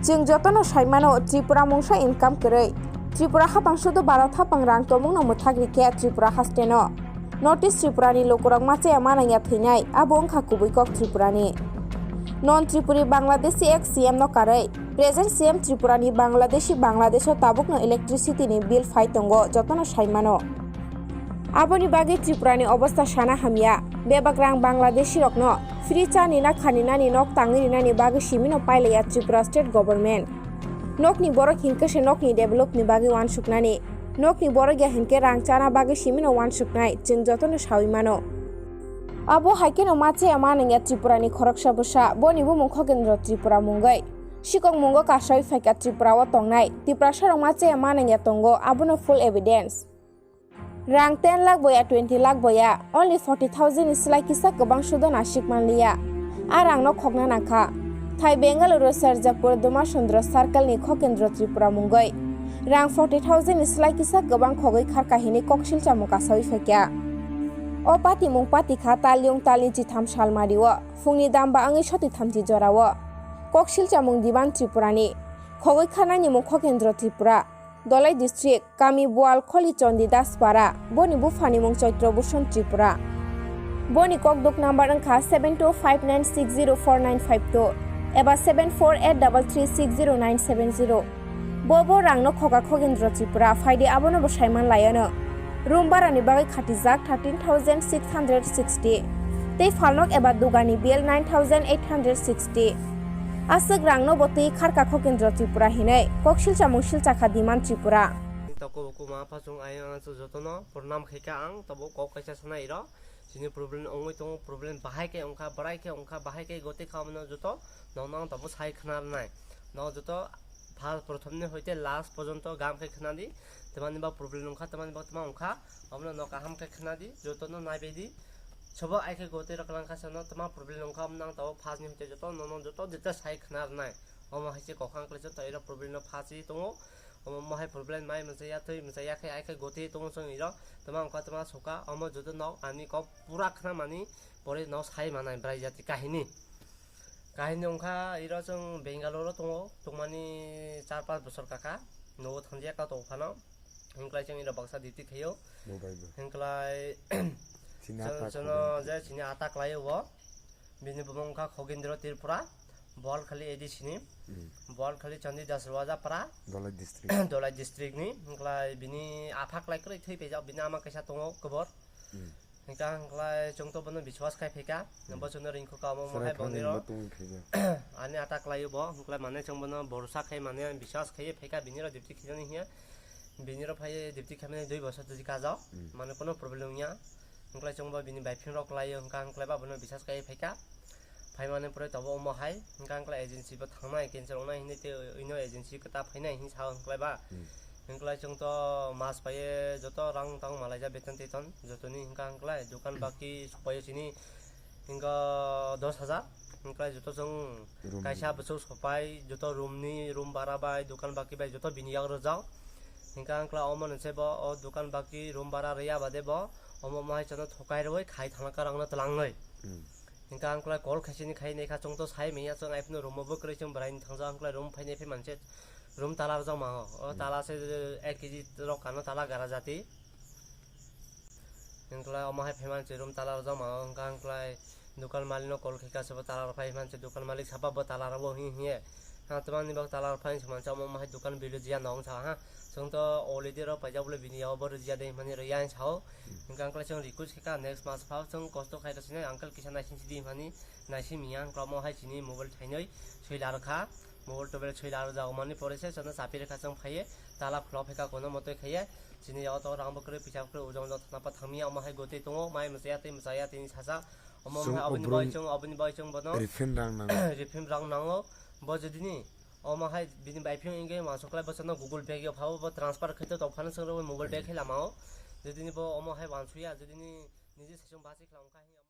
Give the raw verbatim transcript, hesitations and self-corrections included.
Chwng jotono saimano, Tripura mungsa income kwrwi. Tripura hapang sudu Bharat hapang rang tongmungno mwthak rikhe Tripura hasteno. North East Tripurani lukurok machaya manangya thwinai, abo wngkha kubui kok Tripurani. Non Tripuri Bangladeshi ex C M no karwi, present C M Tripurani Bangladeshi Bangladesho tabukno electricity ni bill phai tongo, jotono saimano. Aboni bagwi Tripurani obostha sana hamya. Bebak rang Bangladeshirokno free chani na khani nani nok tangwi rinani bagwi simino pailaiya Tripura State Government. Nokni borok hinkhe se nokni developni bagwi wansuknani. Nokni borok ya hinkhe rang chana bagwi simino wansuknai, chwng jotono sawi mano. Abo hai kheno machaya manangya Tripurani khoroksa bwsa, boni bumung Khokendra Tripura mungwi. Sikok mungo kasawi phaikha Tripura o tongnai. Tiprasarok machaya manangya tongo, abono full evidence. Rang ten lakh boya, twenty lakh boya, only forty thousand ni slai kisa kwbang sudo nasik manliya. A rangno khokna nangkha. Thai Bengaluru Serjapur Domasundra Circle ni Khokendra Tripura mungwi rang forty thousand ni slai kisa kwbang khogwi kharkha hinwi koksil chamung kasawi phaikha. O patimung patikha talyung talni chitham salmario, phungni damba wngwi soti thamchi jorao. Koksil chamung Diban Tripurani. Khogwi kharnani mung Khokendra Tripura. Dholai District, Kami Bual Kholi Chondi Daspara, boni buphani mung Choitro Bhushon Tripura. Boni kokduk number wngkha seven two five nine six zero four nine five two eba seven four eight double three six zero nine seven zero. Bo bo rangno khoga Khogindra Tripura, phaidi abono bo saiman laiano. Room barani bagwi khatijak thirteen thousand six hundred sixty, tei phalnok eba dugani bill nine thousand eight hundred sixty. Aswk rangno bo twi kharka Khokendra Tripura hinwi koksil chamung silchakha Diman Tripura. Toko kuma phasung ayang ang jotono purnam khaika ang tabo kok kaisa sana iro. Chini problem ongoi tongo, problem bahai khe ongkha, barai khe ongkha, bahai khe gotwi kha mano joto. Nokno ang tabo sai khna rwnai. Nok joto first prothom ni hoite last porjonto gam khe khna di. Tamani ba problem ongkha, tamani ba tama ongkha. Omono nok kaham khe khna di, jotono naibai di. Sobo ai khe gotwi rok lang kha sano tama problem ongkha, omono ang tabo first ni hoite joto nono joto jeta sai khna rwnai. Omo hai se kokhang kle joto iro problem no phasi tongo. Omo mohai problem mai masa ya thwi masa ya khe ai khe gotwi tongo chwng iro. Tama ongkha tama soka, omo joto nok ani kok pura khna mani pore nok sai manai bwrai jati kahini. Kahini wngkha iro chwng Bangalore o tongo, tongmani char panch bochor kakha, nogo thangjak ka tong phano. Hinklai chwng iro baksa duty khaio. Bo bai bo. Hinklai Chini chwng, ata chwngno khwlai. Je chini ata khlaio bo. Bini bumung wngkha Khogindra Tripura, Boalkhali A D C ni, Hmm. Boalkhali Chandi Das Rwajapara, Dholai district. Dholai district ni. Hinklai bini apha klai kwrwi thwi paijak, bini ama kaisa tongo kwbor. Hmm. Hingka hingklai chwng to bono biswas khai phaika, Hmm. bo chwngno ringkho ka omo Sarai mohai khani boniro. Bo tongwi phaijak. Ani ata klaio bo, hingklai mane chwng bono borosa khai mane biswas khai phaika, biniro duty khijani hiya. Biniro phai duty khaimani dui bosor twi kajak, Hmm. mane kono problem wngya. Hingklai chwng bo bini bai phim rok klaio, hingka hingklai ba bono biswas khai phaika. Phaimani pore tobo omo hai, hingka hingklai agency bo thangnai, cancel wngnai hinwi tei ino agency kwta phainai hinwi sao hingklai ba. Hmm. Hingklai chwng to mas paiye joto rang tang malaijak beton teton jotoni hingka hingklai dokan baki sopaio chini hingka dos hajar. Hingklai joto chwng Room kaisa ni. Bwswk sopai joto room ni room bara bai dokan baki bai joto bini yak rwjak. Hingka hingklai omo nwnse bo o dokan baki room bara rwya bade bo omo mohai chwngno thokai rwui khai thangkha rangno twlangwi. Hmm. Hingke ang khlai call khaisini khai naikha, chwng to sai manya, chwng ai phano room o bo kwrwi, chwng bwraini thangjak, ang khlai room phainai phai manse room tala rwjak ma o, o Hmm. tala se ek kg rok kano tala gara jati. Hingke omo hai phai manse room tala rwjak ma o, hingke ang khlai dukan malik no call khaikha, se bo tala rw phai manse dukan malik sapa bo tala rw o hing hinge. Ha, tamani bak tala rw phai se manse omo hai dukan bilu jia nong sa ha. Chwng to already rw paijak bole bini yago bo rwjia de hwnmani rwya sa o. Hingke ang khlai chwng request khaikha, next mas phao chwng kosto khai rw sini, uncle kisa naising sidi hwnmani naising miya, ang khe omo hai chini mobile thainwi swi la rwkha, mobile tobel swi la rwjak mani pore se chwngno chapi rwkha chwng phaiye, tala khulok phaikha kono motoi khaiye, chini yago to rang bo kwrwi pisa kwrwi ujong ujong thangna pa thangmiya, omo hai gotwi tongo, mai mwchaya tei mwchaya tini sacha, omo Chwng hai oboni obro bai chwng, oboni bai chwng bono refund rang nango. Refund rang nango, bo jodini omo hai bini bai phiyong wngkhe uansuk khlai bwsano Google Pay yo phabo bo transfer khai to tongphano chwng rwui mobile pay khai lama o. Jodini bo omo hai uansukya, jodini niji saichung bachwi khlai wngkha hiya.